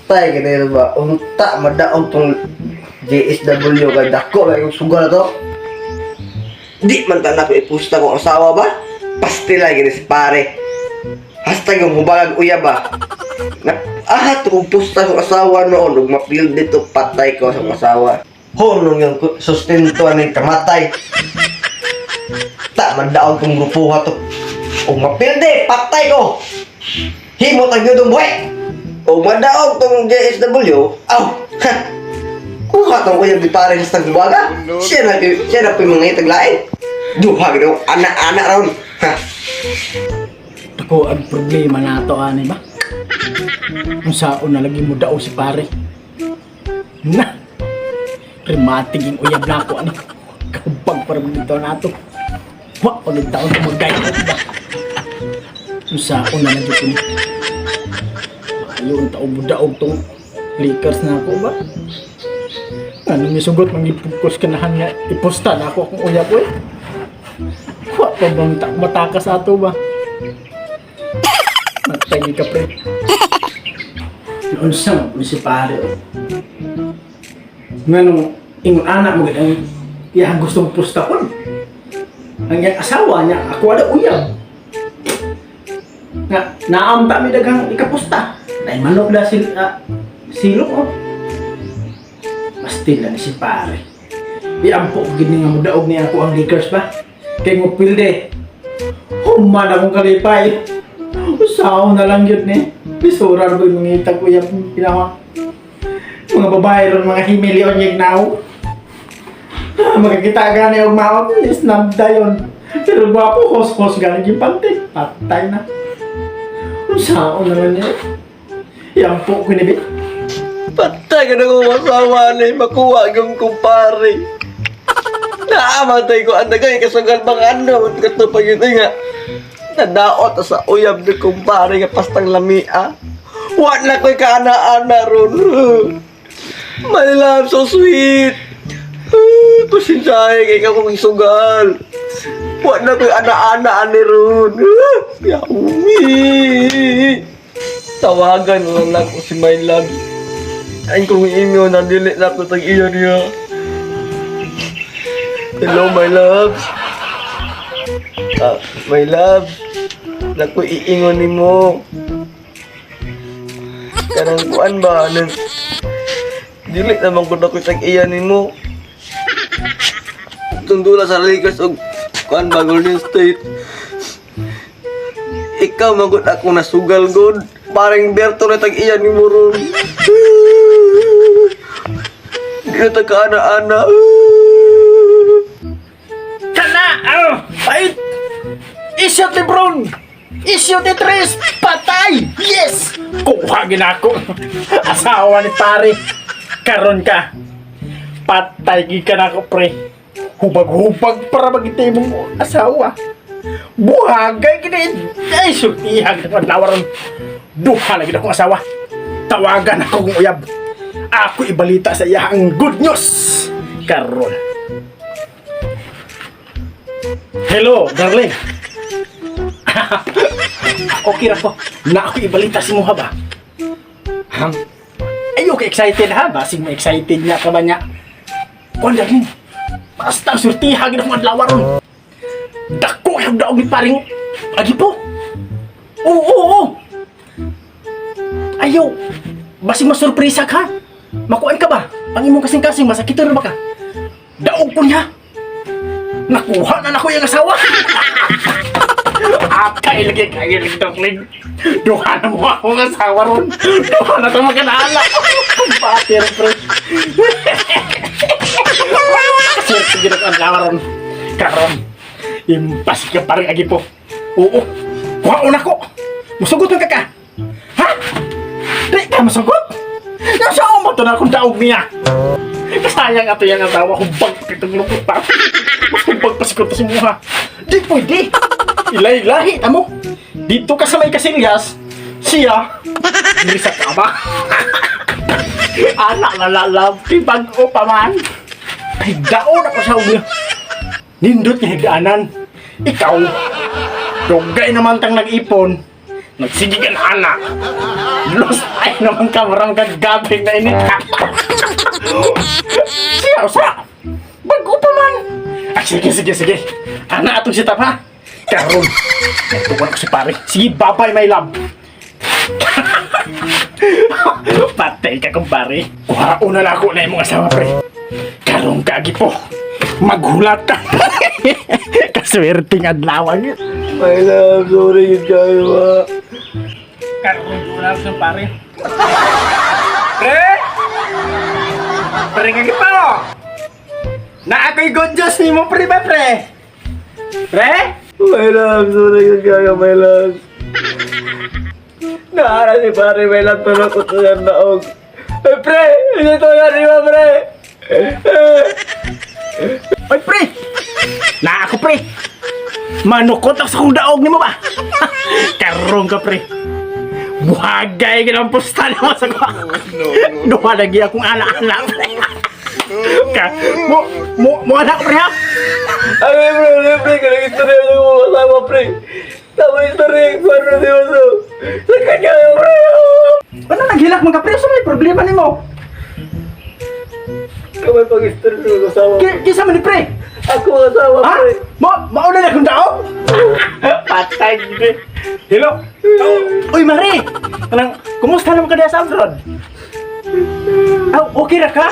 Patay ka na ba? Unta, madaog tong JSW kay dako kay kong sugal to. Di man ta nako ipusta kong asawa ba? Pastila gini si pare. Hastag yung hubagag uya ba? Na, ah, to kong pusta kong asawa noon ug mapil dito, patay ko sa akong asawa. Honong yung sustento aning kamatay. Ta man daog tong grupuha to. Ug mapildi, patay ko. Himo tag yun buhay. O madaog tong JSW, aw, ha. Kuha tong uyab di pare sa tagbuwaga. Siya na po yung mga itaglain. Duha gid anak-anak ron. Ha. Ako ang problema nato ani ba? Kung saon na lagi mo dao si pare. Na. Rematig yung uyab na ako ani. Kabag para dito nato. Wa pa gid taon magay ba. Kung saon na lagi ko ni. Ayo ang tao mo daog tong Lakers na ako ba? Ano ni sugot mangipugkos kanahan nga iposta na ako akong uyab oy. Wa pa bang matakas ato ba? Matay ka, pre. Unsa man po si pare, oh. Nganong ingon anak mo gid ang iyang gustong pustakon. Ang iyang asawa niya, ako ada uyab. Nga naam ta mi daghang ikapusta. Nay manok da sil silong oh. Pastil na ni si pare. Iampo ko gid ni nga modaog niya ako ang Lakers ba. Kay mo pilde. Human akong kalipay. Usaw na lang yun ni. Bisura ko yung mga itag ko yung ginawa. Mga babae ron, mga himilion yung now. Ah, magkakita gani og maot, snap dayon. Pero gwapo, hos-hos gani yung pante. Patay na. Usaw na lang niya. Iampo ko ni Bit. Patay ka na kong asawa ni makuha yung kumpare. Naamatay ko ang dagay kasugal bang ano kato pag yun nga. Nadaot sa uyab ni kumpare nga pastang lamia. Wa na ko'y kaana-ana ron. My love, so sweet. Pasensyahe kay ka kong isugal. Wa na ko'y ana-ana ani ron. Yawi. Tawagan na lang ko si my love. Ay kung inyo na dili na ko tag iya niya. Hello, my love. Ah, my love. Naku iingon nimo. Kanang kuan ba nang dili naman ko na ko tag iya nimo. Tundula sa Lakers og kuan ba, Golden State. Ikaw man gud ako nasugal gud. Parang Berto na tag iya nimo ron. Di na tag kaana-ana. Kana! Ah! Pait! Isyo Lebron! Isyo ni Tres! Patay! Yes! Kuha ginako. Asawa ni pare. Karon ka. Patay gi ka nako, pre. Hubag-hubag para magitay mong asawa. Buhagay gini. Ay, sultihag na ron. Duha lagi na akong asawa. Tawagan ako kong uyab. Ako ibalita sa iya ang good news. Karon. Hello, darling. Okay ra ko. Na ako ibalita si mo ba? Ham? Ayo ka excited ha? Basig mo excited niya ka ba niya? Kuan, darling. Basta ang surtiha gid akong adlaw ron. Dako yung daog ni paring agi po. Oo. Ayaw. Basig masurpresa ka. Makuan ka ba? Ang imong kasing-kasing masakit ra ba ka? Daog ko niya. Nakuha na nako yung asawa. Atay lagi kayo lagi, darling. Duha na mo akong asawa ron. Duha na ito magkanala. Patir, pre. Swerte gid ako ang asawa ron. Karon. Impas ka parang agi po. Oo. Kuha na ko. Musugot ka ka. Ha? Di ka musugot? Nasa mo to na akong daog niya. Kasayang ato yung asawa, hubag pitong lukot pa. Mas hubag pa siguro si Muha. Di pwede. Ilay-lahi, tamo. Dito ka sa may kasilyas, siya, diri sa kama. Anak na lalab, bago pa man. Ay, daon ako sa ulo. Nindot niya higdaanan. Ikaw, dugay naman tang nag-ipon. Nagsige ka na, anak. Lost ay naman ka, marang kagabing na init. Siya, usa. Bago pa man. Ah, sige, sige, sige. Ana, atong sitap ha. Karon. Tuwan ko si pare. Sige, bye-bye, my love. Patay ka, kumpare. Kuhaon na lang ako na imong asawa, pre. Karong kagi po. Maghulat ka. Kaswerteng adlaw ang My love, sorry yun kayo ba? Karon ko lang sa pare. Pre! Pre nga kita! Na ako'y good news ni mo, pre ba, pre? Pre? My love, sorry yun kayo, my love. Naara si pare, my love, pero ko to yan naog. Ay, pre! Ito yan, di ba, pre? Oy, pre! Na ako, pre! Manukot ako sa kong daog ni mo ba? Karong ka, pre! Buhagay ka ng pusta na mo sa ko. Duha lagi akong ala-ala, pre. Ka, mo, mo, mo anak, pre, ha? Ay, pre, pre, pre, kanang istorya ng mga asawa, pre. Tama istorya yung kwarto di ba, so? Sa kanya, pre! Ano naghilak man ka, pre? Sa may problema ni mo? Kamay pag-istorya ng asawa. Kisa man ni pre? Ako ang asawa, Ha? pre. Mo, mauna na akong daog? Patay, pre. Hello? Oh, uy, Mari! Kanang, kumusta naman ka diya sa abroad? Aw, okay ra ka?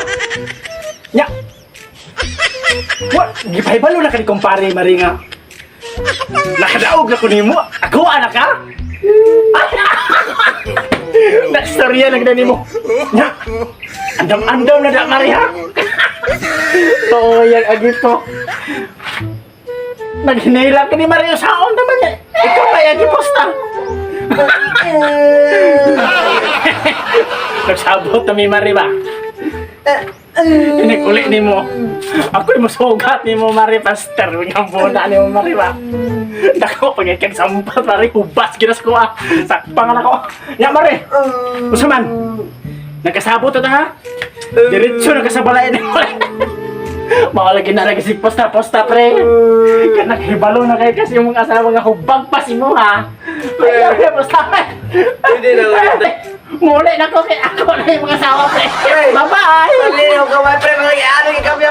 Nya. Wa, gipahibalo na ka ni kumpare, Mari nga. Nakadaog na ko nimo. Ako, anak ka? Nagstorya na gani mo. Nya. Andam-andam na da, Mari, ha? Toyang agito. Naghinila ka ni Mario sa naman niya. Ikaw ba yung giposta? Nagsabot na mi Mari ba? Inikuli ni mo. Ako'y musugat ni mo Mari Pastor. Ang bona ni mo Mari ba? Dako pag ikag sampat Mari hubas ginas ko ah. Sakpang na ko. Ya Mari. Usa man. Nagkasabot ta ha? Diretso na ka sa balay ni mo. Mga lagi na lagi si posta posta pre. Kanang hibalo na kay kasi imong asawa nga hubag pa si mo ha. Ay, pre, posta pre. Hindi na ako. Muli na ko kay ako na yung mga asawa pre. Bye bye. Hindi na ako kamay, pre. Mga ano yung kami,